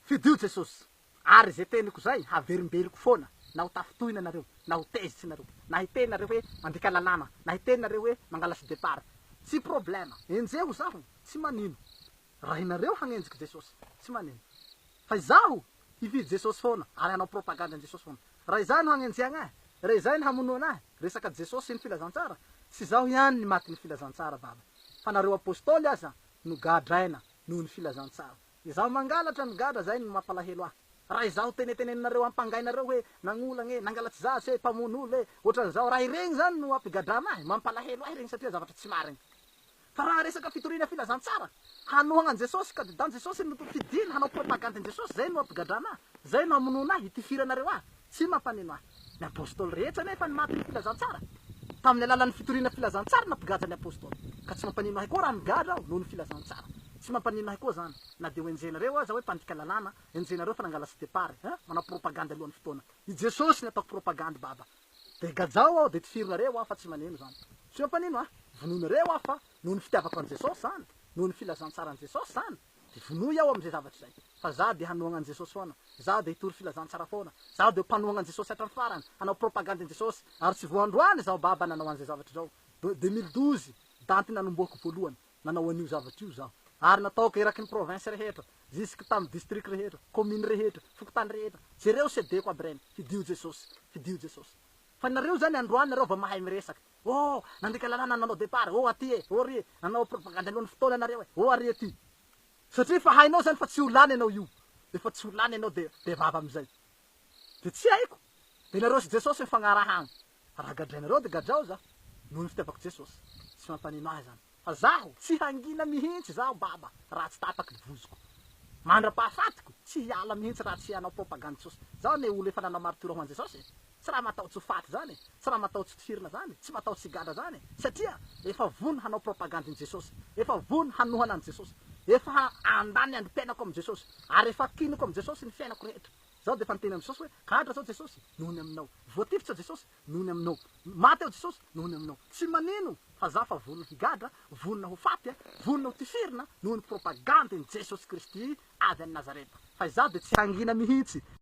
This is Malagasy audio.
Fidio Jesosy. Ary izay teniko izay haverimberiko foana na ho tafintohina nareo na ho tezitra nareo na hiteny nareo hoe mandika lalàna na hiteny nareo hoe mangalatry départ. Tsy problème. Enjeho zaho tsy manino. Raha inareo hagnenjiky Jesosy tsy manino. Fa izaho hifidy Jesosy foana ary hanao propagande an'i Jesosy foana. Raha izay no hagnenjehagna ahy, raha izay no hamonoana ahy, resaka Jesosy sy ny filazantsara, tsy izaho ihany ny matin'ny filazantsara baba fa nareo apostoly aza no gadraina noho ny filazantsara. Izaho mangalatra ny gadra zay no mampalahelo ahy. Raha izaho teneteneninareo ampangainareo hoe nagnolagna e, nangalatsy zaza e, mpamono olo e, ohatran'izao, raha iregny zany no ampigadrana ahy, mampalahelo ahy regny satria zavatra tsy marigny. Fa raha resaka fitoriana filazantsara, hanohagna an'i Jesosy, candidat Jesosy no fidina hanao propagande an'i Jesosy, zay no ampigadrana ahy, zay no hamonoana ahy, hitifiranareo ahy, tsy mampaneno ahy. Ny apostoly rehetra anefa ny matin'ny filazantsara, tamin'ny alalan'ny fitoriana filazantsara nampigadra ny apostoly. Ka tsy mampanino ahy koa raha migadra aho noho ny filazantsara. Tsy mampanino ahy koa zany, na dia ho enjehinareo aza hoe mpandika lalàna, enjehinareo fa nangala sy depart, hein, manao propagandy alohan'ny fotoana. I Jesosy ny ataoko propagandy baba. Dia gajao aho dia tifirinareo aho fa tsy maneno zany. Tsy mampanino ahy. Vonoinareo aho fa noho ny fitiavako an'i Jesosy zany, noho ny filazantsaran'i Jesosy zany, dia vonoy aho amin'izay zavatra izay. Fa za dia hanohagna an'i Jesosy foana. Za dia hitory filazantsara foana. Za dia ho mpanohagna an'i Jesosy hatramin'ny farany, hanao propagandy an'i Jesosy. Ary tsy vao androany izaho baba nanao an'izay zavatra izao. 2012, daty nanombohako voalohany. Nanao an'io zavatra io zaho. Ary nataoko eraky ny province rehetra, jusque tamin'ny district rehetra, commune rehetra, fokontany rehetra. Jereo CD-ko aby reny. Fidio Jesosy. Fidio Jesosy. Fa nareo zany androany nareo vao mahay miresaka. Oh, nandika lalàna nanao départ. Oh aty e, oh ry e, nanao propagande alohan'ny fotoana nareo e. Oh ary aty. Satria efa hainao zany fa tsy ho lany ianao io. Efa tsy ho lany ianao dia be vava amin'izay. Dia tsy haiko. Dia nareo sy Jesosy mifagnaraha agny. Raha gadrainareo dia gadrao za. Noho ny fitiavako Jesosy. Tsy mampanino ahy zany. Fa zaho tsy hangina mihintsy zaho baba raha tsy tapaky ny vozoko. Mandra-pahafatiko tsy hiala mihintsy raha tsy hanao propagande Jesosy. Zaho anie olo efa nanao martyr ho an'i Jesosy e. Tsy raha matahotsy ho faty zany e. Tsy raha matahotsy ho tifirina zany e. Tsy matahotsy higadra zany e. Satria efa vonona hanao propagande ny Jesosy. Efa vonona hanohana an'i Jesosy. Efa handany ny androm-piainako amin'i Jesosy. Ary efa kiniko amin'i Jesosy ny fiainako rehetra. Zaho dia efa niteny amin'i Jesosy hoe gadra zao Jesosy noho ny aminao. Voatifitra Jesosy noho ny aminao. Maty aho Jesosy noho ny aminao. Tsy manino fa za fa vonona higadra, vonona ho faty, vonona ho tifirina noho ny propagande ny Jesosy Kristy avy any Nazareta. Fa izaho dia tsy hangina mihitsy.